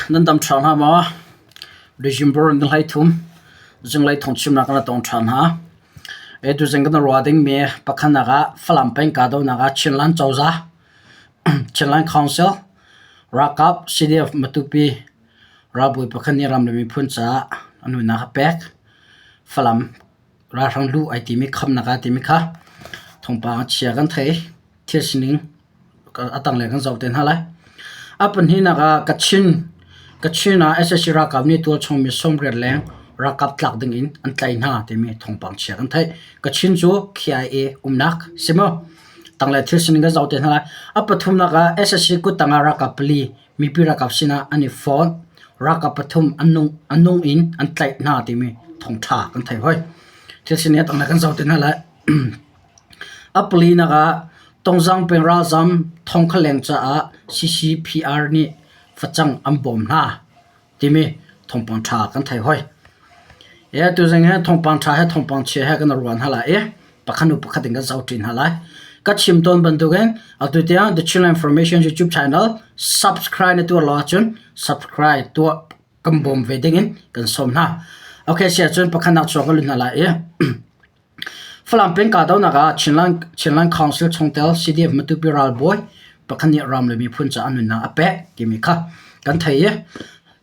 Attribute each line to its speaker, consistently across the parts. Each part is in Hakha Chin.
Speaker 1: Nan dam ṭha hna maw? December ni 13 zinglei thawngchimnak kan tong ṭhan hna. Tuzing kan ruah dingmi pakhatnak ah Falam peng kahdohnak ah Chinland cozah, Chinland Council, ralkap CDF Matupi ralbawi pakhat nih ram le miphun caah a nunnak a pek. Falam ralhrang luh ai timi khamnak ah timi kha thawngpang a chia kan thei. Thil sining a tanglei kan zoh te hna lai. A pahnihnak ah Kachin Kachin ah sac ralkap nih tualchung mi 80 leng ralkap tlak ding in an tlaih hna timi thawngpang chia kan theih. Kachin cu KIA umnak si maw? Tanglei thil sining kan zoh te hna lai. A pathumnak ah sac kuttang ah ralkap pali mipi ralkap sinah an i fawnh. Ralkap pathum an nung an nung in an tlaih hna timi thawngṭha kan theih hoi. Thil sining a tanglei kan zoh te hna lai. A palinak ah Tongzang peng ralzam thongkhaleng caah CCPR nih facang an bawm hna timi thawngpang ṭha kan thei hoi. Tuzing hi thawngpang ṭha he thawngpang chia he kan i ruah hna lai i pakhat hnu pakhat in kan zohṭi hna lai. Ka chim tawn bantukin atu tiang The Chinland Information YouTube channel subscribe na tuah lo ahcun subscribe tuah kan bawm ve dingin kan sawm hna. Okay, si ahcun pakhatnak chuak ka lut hna lai i Falam peng kahdohnak ah Chinland Council chungtel CDF Matupi ralbawi pakhat nih ram le miphun caah a nunnak a pek timi kha kan thei i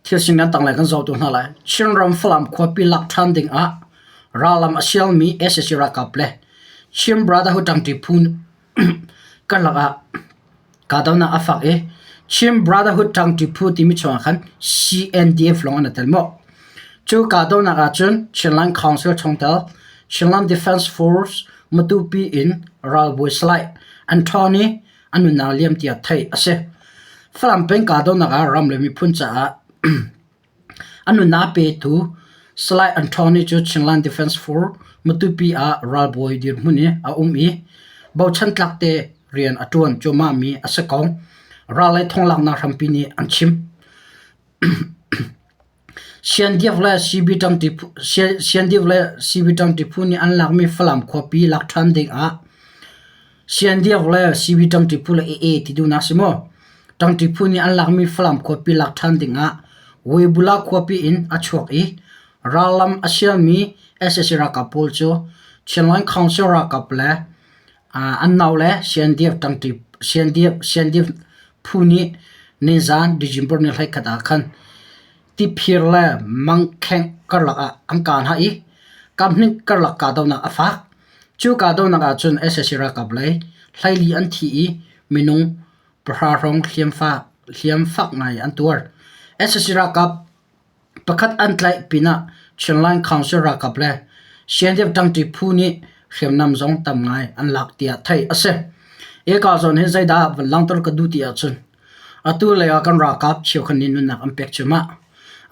Speaker 1: thil sining tanglei kan zoh tu hna lai. Chinram Falam khuapi lak ṭhan ding ah rallam a sialmi sac ralkap le Chin Brotherhood ṭangṭi phu karlak ah kahdohnak a fak i Chin Brotherhood ṭangṭi phu timi chungah khan CNDF lawng an i tel maw? Cu kahdohnak ahcun Chinland Council chungtel Chinland Defense Force Matupi in ralbawi Salai Anthony a nunnak liam tiah theih a si. Falam peng kahdohnak ah ram le miphun caah A nunnak petu Salai Anthony cu Chinland Defence Force Matupi ah ralbawi dirhmun in a um i bochan tlak te rian a ṭuan cuahmahmi a si ko. Ral lei thonglaknak hrampi nih an chim. CNDF le CB ṭangṭi phu nih an lakmi Falam khuapi lak ṭhan ding ah CNDF le CB ṭangṭi phu le AA ti duhnak si maw? Ṭangṭi phu nih an lakmi Falam khuapi lak ṭhan dingah Weibula khuapi in a chuak i rallam a sialmi sac ralkap pawl cu Chinland Council ralkap le an naule CNDF ṭangṭi CNDF phu nih nizaan December ni 21 ah khan Tiphir le Mangkheng karlak ah an kah hna i kaphnih karlak kahdohnak a fak. Cu kahdohnak ahcun sac ralkap lei 14 an thi i minung 10 hrawng hliamfak ngai an tuar. Sac ralkap pakhat an tlaih pinah Chinland Council ralkap le CNDF ṭangṭi phu nih hriamnam zong tam ngai an lak tiah theih a si. Hika zawn hi zeidah van langhter ka duh ti ahcun Atu lei ah kan ralkap cheukhat nih nunnak an pek cuahmah.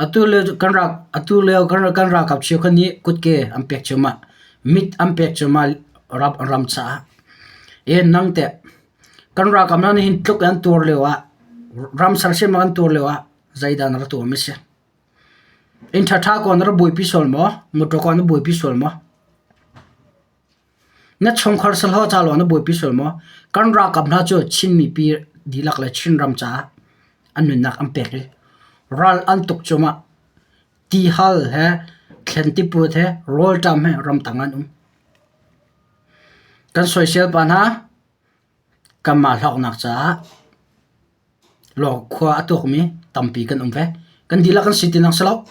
Speaker 1: Atu lio kan ral atu lio kan kan ralkap cheukhat nih kutke an pek cuahmah. Mit an pek cuahmah ram ram caah. E nang teh kan ralkap hna nih hin tluk an tuar lio ah ram sersiam an tuar lio ah zeidah na rak tuah mi si? Inn ṭhaṭha ko na rak buaipi sual maw? Motor ko na buaipi sual maw? Na chungkhar sahlawh ca lawng na buaipi sual maw? Kan ralkap hna cu Chin mipi dihlak le Chinram caah an nunnak an pek i ral an tuk cuahmah. Tihal he thlen tiput he rawlṭam he ramtang an um. Kan soisel pa hna kanmah hlawknak caah lawng khua a tuakmi tampi kan um ve. Kan dihlak kan si tinak si lo.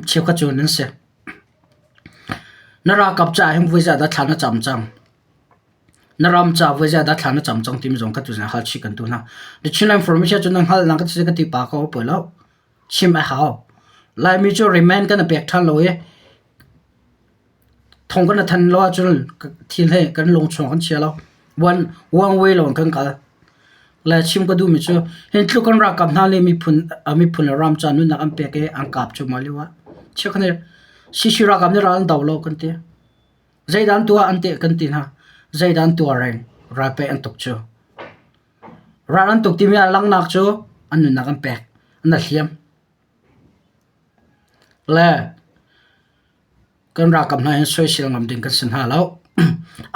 Speaker 1: Cheukhat cu nan si. Na ralkap caah hin voi zeidah thla na cam cang? Na ram caah voi zeidah thla na cam cang timi zong kha tuzan hal chih kan duh hna. The Chinland Information cu na hngalh na ka ti ka ti pa ko poi lo. Chim a hau. Laimi cu remand kan i pek ṭhan lo i Thong kan i than lo ahcun thil hi kan lungchung kan chia lo. One, one way lawng kan kal. Le chim ka duhmi cu hin tluk kan ralkap hna le miphun, miphun le ram ca nunnak an pek i an kap cuahmah lio ah chiakhan hi CC ralkap nih ral an do lo kan ti. Zeidah an tuah an ti kan ti hna. Zeidah an tuah reng ral pei an tuk cu. Ral an tuk timi ah langhnak cu an nunnak an pek, an hliam. Le kan ralkap hna hin soisel ngam ding kan si hna lo.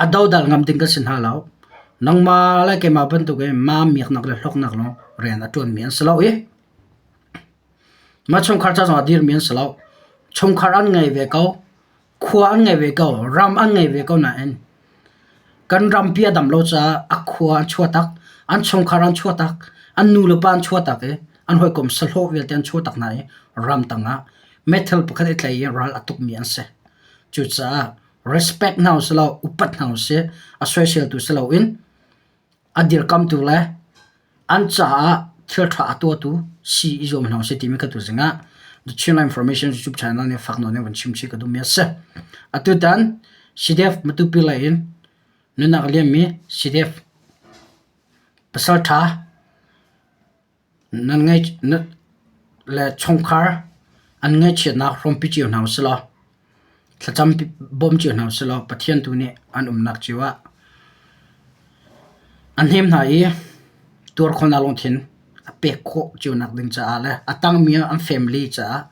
Speaker 1: A dodal ngam ding kan si hna lo. Nangmah le keimah bantuk in ma miaknak le hlawknak lawng rian a ṭuanmi an si lo i. Mah chungkhar ca zongah dirmi an si lo. Chungkhar an ngei ve ko. Khua an ngei ve ko. Ram an ngei ve ko nain kan rampi a dam lo caah a khua an chuahtak, an chungkhar an chuahtak, an nu le pa an chuahtak i an hawikom sahlawh vialte an chuahtak hna i ramtang ah meithal pakhat i tlai i ral a tukmi an si. Cucaah respect hna usih law upat hna usih. A soiseltu si loin a dirkamtu le an caah thil ṭha a tuahtu si i zuam hna usih timi ka tu zingah The Chinland Information YouTube channel nih fak nawn in van chim chih ka duhmi a si. Atutan CDF Matupi lei in nunnak a liammi CDF pasal ṭha Nan ngaih le chungkhar an ngaihchiatnak hrawmpi cio hna usih law thlacam bawm cio hna usih law Pathian tu nih an umnak cio ah an hnem hna i tuar khawhnak lungthin a pek khawh cio nak ding caah le a tangmi an family caah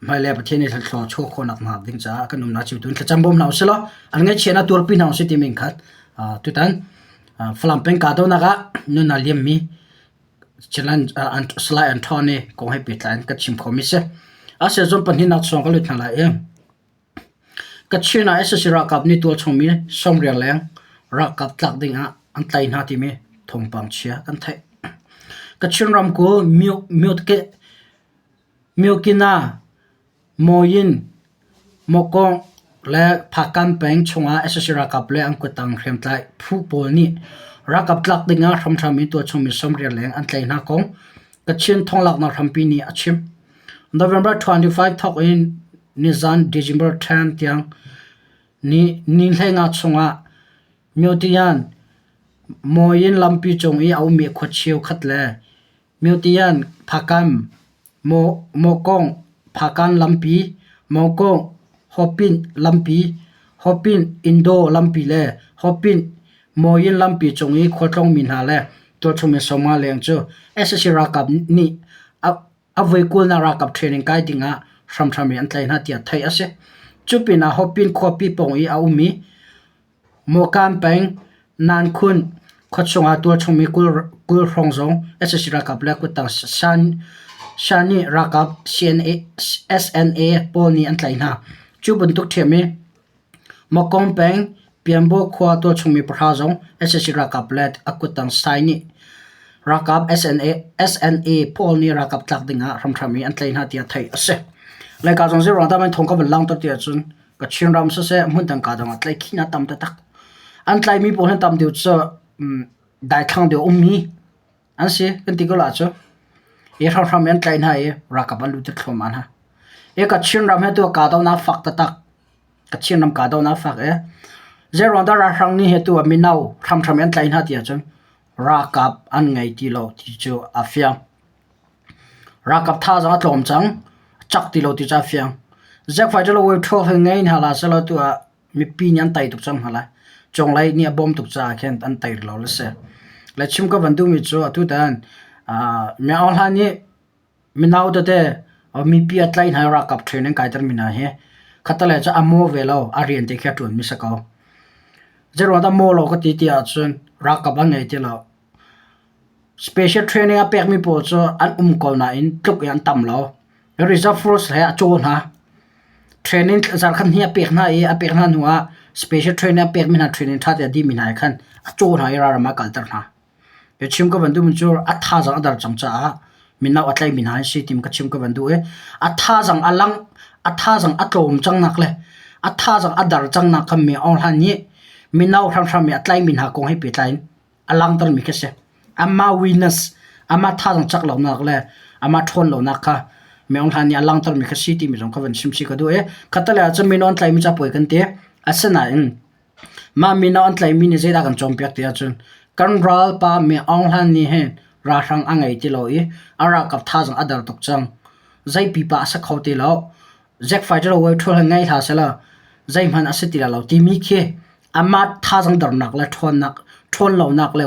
Speaker 1: hmailei Pathian nih thlua chuah khawhnak hna ding caah kan umnak cio tu in thlacam bawm hna usih law an ngaihchiatnak tuarpi hna usih timi in khat tutan Falam peng kahdohnak ah nun a liammi Salai Anthony kong he pehtlai in ka chim khomi si. Asiah pahnihnak chung ka lut hna lai i Kachin ah sac ralkap nih tualchungmi sawmrial leng ralkap tlak ding ah an tlaih hna timi thawngpang chia kan theih. Kachin ramkulh Myokina Moyin, Mokong le Phakan peng chungah sac ralkap le an kuttang hriamtlai phu pawl nih ralkap tlak dingah hramhram in tualchungmi 80 leng an tlaih hna kong Kachin thonglaknak hrampi nih a chim. November 25 thawk in nizan December 10 tiang ni 15 chungah Myotian Moyin lampi cung i a ummi khua cheukhat le Myotian Phakam Mokong Phakan lampi, Mokong Hopin lampi, Hopin Indo lampi le Hopin Moyin lampi cung i khualtlawngmi hna le tualchungmi 50 leng cu sac ralkap nih a voi kulnak ralkap training kai ding ah hramhram in an tlaih hna tiah theih a si. Cu pinah Hopin khuapi pawng i a um i Mawkam peng Nankhun khuachung ah tualchungmi 20 hrawng zong sac ralkap le kuttang Shani ralkap SNA pawl nih an tlaih hna. Cu bantuk ṭhiam i Mokong peng Pianbo khua tualchungmi pahra zong sac ralkap le a kuttang Sai nih ralkap SNA pawl nih ralkap tlak ding ah hramhram in an tlaih hna tiah theih a si. Laica zong zeiruang dah thong ka van langhter ti ahcun Kachin ram siseh hmundang ka dang ah tlaihkhih a tam taktak. An tlaihmi pawl hi tam deuh cu daithlang deuh ummi an si kan ti ko la cu. Hi hramhram in an tlaih hna i ralkap an lut thluahmah hna. Hi Kachin ram hi tu kahdohnak fak taktak. Kachin ram kahdohnak fak i zeiruang dah ralhrang nih hi tu ah mino hramhram in an tlaih hna ti ahcun ralkap an ngei ti lo ti cu a fiang. Ralkap thazaang a tlawm cang. A cak ti lo ti cu a fiang. Zaangfah cu withdraw hi ngei hna hlah sehlaw tu ah mipi nih an tei tuk cang hna lai. Cunglei nih a bawm tuk caah khin an tei lo le si. Le chim ka van duhmi cu atutan Myo Aung Hlaing nih mino tete mipi a tlaih hna i ralkap training kaitermi hna hi khattelei cu a maw ve lo, a rian te khi a ṭuanmi si ko. Zeiruang dah maw lo ka ti ti ahcun ralkap an ngei ti lo. Special training a pekmi pawl cu an um ko nain tluk in an tam lo. Reserve force he a caw hna. Training zarkhat hnih a pek hna i a pek hna hnu ah special training a pekmi hna training ṭha te a dihmi hna he khan a caw hna i ralram ah a kalter hna. Biachim ka van duhmi cu a thazaang a dar cang caah mino a tlaimi hna an si timi ka chim ka van duh i a thazaang a lang a thazaang a tlawm cangnak le a thazaang a dar cangnak kha mi Aung Hlaing nih mino hramhram i a tlaimi hna kong he pehtlai in a langhtermi khi a si. Amah weakness, amah thazaang cak lonak le amah ṭhawn lonak kha Min Aung Hlaing nih a langhtermi kha si timi zong kha van chim chih ka duh i khattelei ah cun mino an tlaihmi cu a pawi kan ti. Asinain mah mino an tlaihmi nih zeidah kan cawnpiak ti ahcun kan ralpa Min Aung Hlaing nih hin ralhrang a ngei ti lo i a ralkap thazaang a der tuk cang. Zei pipa a si kho ti lo. Zack fighter way ṭhual hi ngei hlah sehlaw zeihmanh a si ti lai lo timi khi amah thazaang dernak le ṭhawnnak ṭhawn lonak le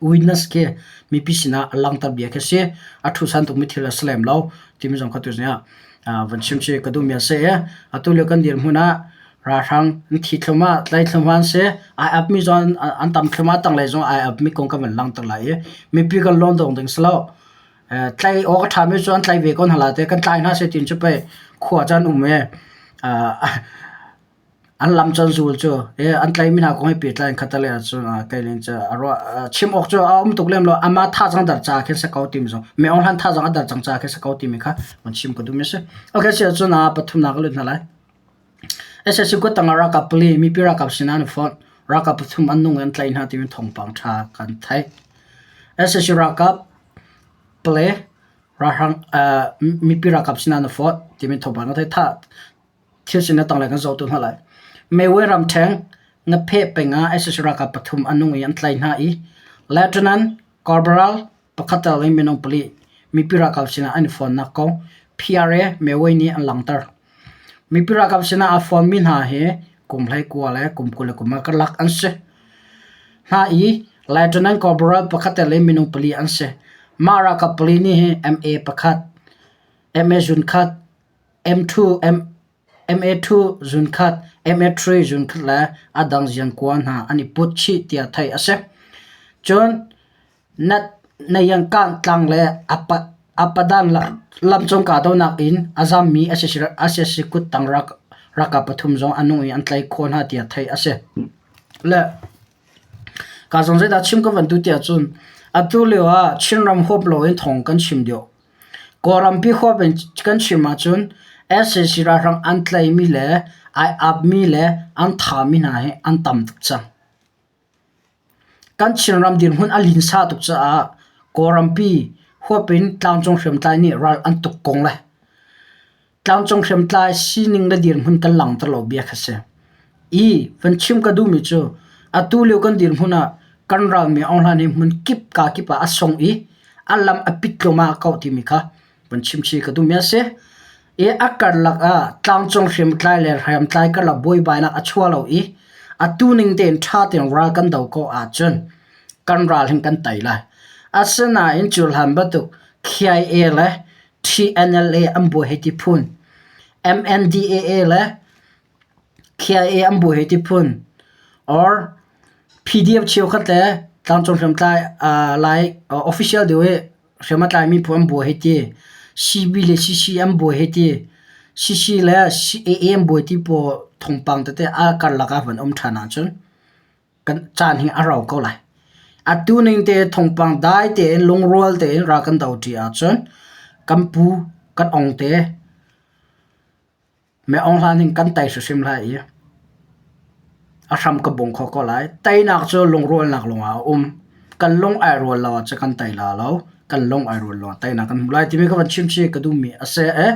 Speaker 1: weakness khi mipi sinah a langhter bia khi a si. A ṭhusan tukmi thil a si lem lo timi zong kha tuzing ah van chim chih ka duhmi a si i atu lio kan dirhmun ah ralhrang an thi thluahmah, tlai thluahmah an si. Ai apmi zong an tam thluahmah, tanglei zong ai apmi kong kan van langhter lai i mipi kan lawm dong ding si lo. Tlai awk a ṭhami cu an tlai ve ko hna lai te. Kan tlai hna seh tiin cu pei khua cu an um i an lam cu an zul cu. I an tlaimi hna kong he pehtlai in khat a leh ahcun kei nih cun a ruah chim awk cu a um tuk lem lo. Amah thazaang dar caah khin si ko timi zong mi Aung Hlan thazaang a dar cang caah khin si ko timi kha van chim ka duhmi a si. Okay, si ahcun pathumnak ka lut hna lai. Sac kuttang ah ralkap pali mipi ralkap sinah an i fonh. Ralkap pathum an nung i an tlaih hna timi thawngpang ṭha kan theih. Sac ralkap pali ralhrang mipi ralkap sinah an i fonh timi thawngpang kan theih. Thah thil sin a tanglei kan zoh tu hna lai. Mewe ramṭheng Ngapheh peng ah sac ralkap pathum an nung i an tlaih hna i Lieutenant Corporal pakhat tal in minung pali mipi ralkap sinah an i fonnak kong PRA Mewe nih an langhter. Mipi ralkap sinah aa fonmi hna hi kum 19 le kum 25 karlak an si hna i Lieutenant Corporal pakhat le minung pali an si. Mah ralkap pali nih hin MA pakhat, MA zunkhat, M2, MA2 zunkhat, MA3 zunkhat le a dang ziangkua hna an i put chih tiah theih a si. Cun Nayangkang tlang le Apadan lamcung kahdohnak in a zammi sac kuttang ralkap pathum zong a nung in an tlaih khawh hna tiah theih a si. Le ka zong zeidah chim ka van duh tiah cun atu lio ah Chinram huap loin thawng kan chim deuh. Kawlrampi huap in kan chim ahcun sac ralhrang an tlaihmi le ai apmi le an thami hna hi an tam tuk cang. Kan Chinram dirhmun a linsa tuk caah Kawlrampi huap in tlangcung hriamtlai nih ral an tuk kong le tlangcung hriamtlai sining le dirhmun kan langhter lo bia kha si. I van chim ka duhmi cu atu lio kan dirhmun ah kan ralmi Aung Hlan hi hmun kip kaa kip ah a sung i a lam a pit thluahmah ko timi kha van chim chih ka duhmi a si. I a karlak ah tlangcung hriamtlai le hriamtlai karlak buaibainak a chuah lo i atu ning tein ṭha tein ral kan do ko ahcun kan ral hin kan tei lai. Asinain cu hlan bantuk KIA le TNLA an buai hei ti phun, MNDAA le KIA an buai hei ti phun, or PDF cheukhat le tlangcung hriamtlai lai official deuh i hriam a tlaimi phu an buai hei ti. CB le CC an buai hei ti. CC le CAA an buai ti pawl thawngpang tete a karlak ah van um ṭhan ahcun kan caan hi a rau ko lai. Atu ning te thawngpang dai tein lungrual tein ral kan do ṭi ahcun kan pu kan ong te Me Aung Hlan hin kan tei hrimhrim lai i a hram ka bung kho ko lai. Teinak cu lungrualnak lawngah a um. Kan lung ai rual lo ahcun kan tei la lo. Kan lung ai rual lawngah teinak kan hmu lai timi ka van chim chih ka duhmi a si i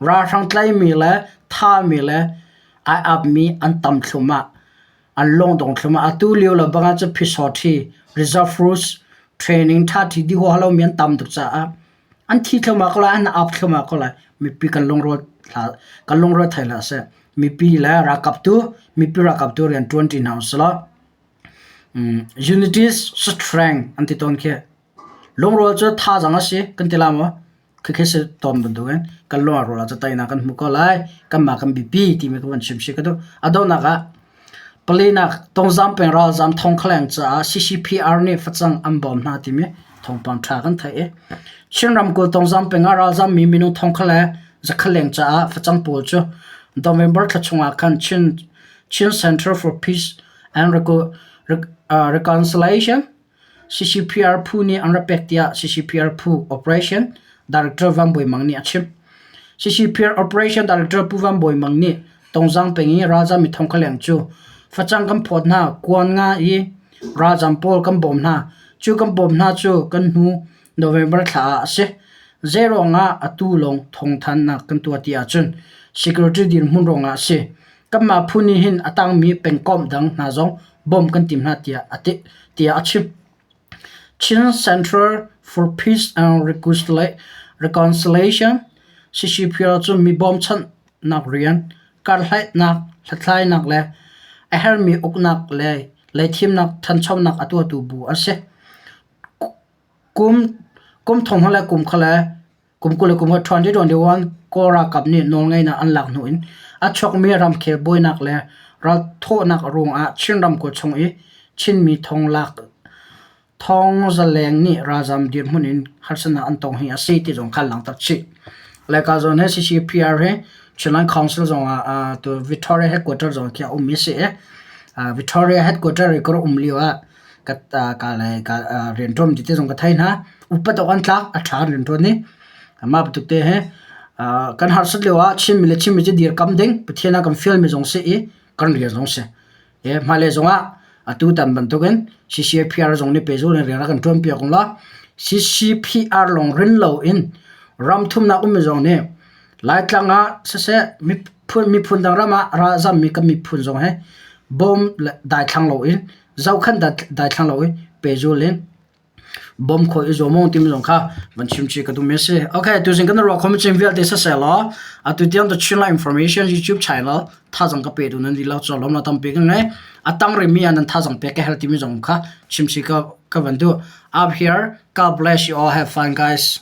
Speaker 1: ralhrang tlaimi le thami le ai apmi an tam thluahmah. An lungdong thluahmah. Atu lio le bang ahcun phisawṭhi, reserve force, training ṭhaṭhi dih huaha lomi an tam tuk caah An thi thluahmah ko lai, an ap thluahmah ko lai. Mipi kan lungrual hlah, kan lungrual thai hlah seh. Mipi le ralkap tu, mipi ralkap tu rian ṭuan ṭi hna usih law, unity is strength an ti tawn khi. Lungrual cu thazaang a si kan ti la maw? Khikhi si tawn bantukin kan lung a rual ahcun teinak kan hmu ko lai. Kanmah kan biapi timi ka van chim si ka duh. A donghnak ah Palinak, Tongzam peng ralzam thongkhaleng caah CCPR nih facang an bawm hna timi thawngpang ṭha kan theih i Chin ramkulh Tongzam peng ah ralzam mi minung thongkha le zakhat leng caah facang pawl cu November thla chungah khan Chin, Chin Center for Peace and Reconciliation CCPR phu nih an rak pek tiah CCPR phu Operation Director Van Bawi Mang nih a chim. CCPR Operation Director Pu Van Bawi Mang nih Tongzang peng i ralzam mi thongkha leng cu facang kan phawt hna, kuan nga i ralzam pawl kan bawm hna. Cu kan bawm hna cu kan hnu November thla ah a si. Zeiruang ah atu lawng thawngthanhnak kan tuah ti ahcun security dirhmun ruangah a si. Kanmah phu nih hin a tangmi pengkomh dang hna zong bawmh kan tim hna tiah a ti, tiah a chim. Chin Center for Peace and Reconciliation CCPR cu mi bawmchanhnak rian, karhlannak, hlathlainak le a herhmi uknak le leithimnak ṭhanchonak a tuahtu bu an si. Kum kum thong le kum kha le Kum 20 le kum 2021 Kawl ralkap nih nawlngeihnak an lak hnu in a chuakmi ramkhel buainak le ralthawhnak ruangah Chin ramkulh chung i Chinmi thonglak Thawng Za Leng nih ralzam dirhmun in harsatnak an tong hi a si ti zong kha langhter chih. Laica zawn he CCPR he Chinland Council zong ah tu Victoria headquarter zong khi a um mi si i Victoria headquarter i ka rak um lio ah ka ka le ka rianṭuan ti te zong ka thei hna. Upat awk an tlak, a ṭha rianṭuan ni. Mah bantuk te he kan harsat lio ah Chinmi le Chinmi cu dirkam ding Pathian ah kan fialmi zong si i kan rian zong si. Hmailei zongah atutan bantukin CCPR zong nih pehzulh in rian a kan ṭuanpiak ung la. CCPR lawng rin loin ram thumnak ummi zong nih Laitlang ah siseh miphun dang ram ah ralzammi kan miphun zong hi bawm le daithlang loin zohkhenh daithlang loin pehzul in Bawm khawh i zuam awng timi zong kha van chim chih ka duhmi a si. Okay, tuzing kan ruah khomi chin vialte siseh law atu tiang The Chinland Information YouTube channel thazang ka pe tu nan dihlak cu lawmnak tampi ka ngei. A tang rihmi ah nan thazang pek ka herh timi zong kha chim chih ka van duh. Up here, God bless you all. Have fun guys.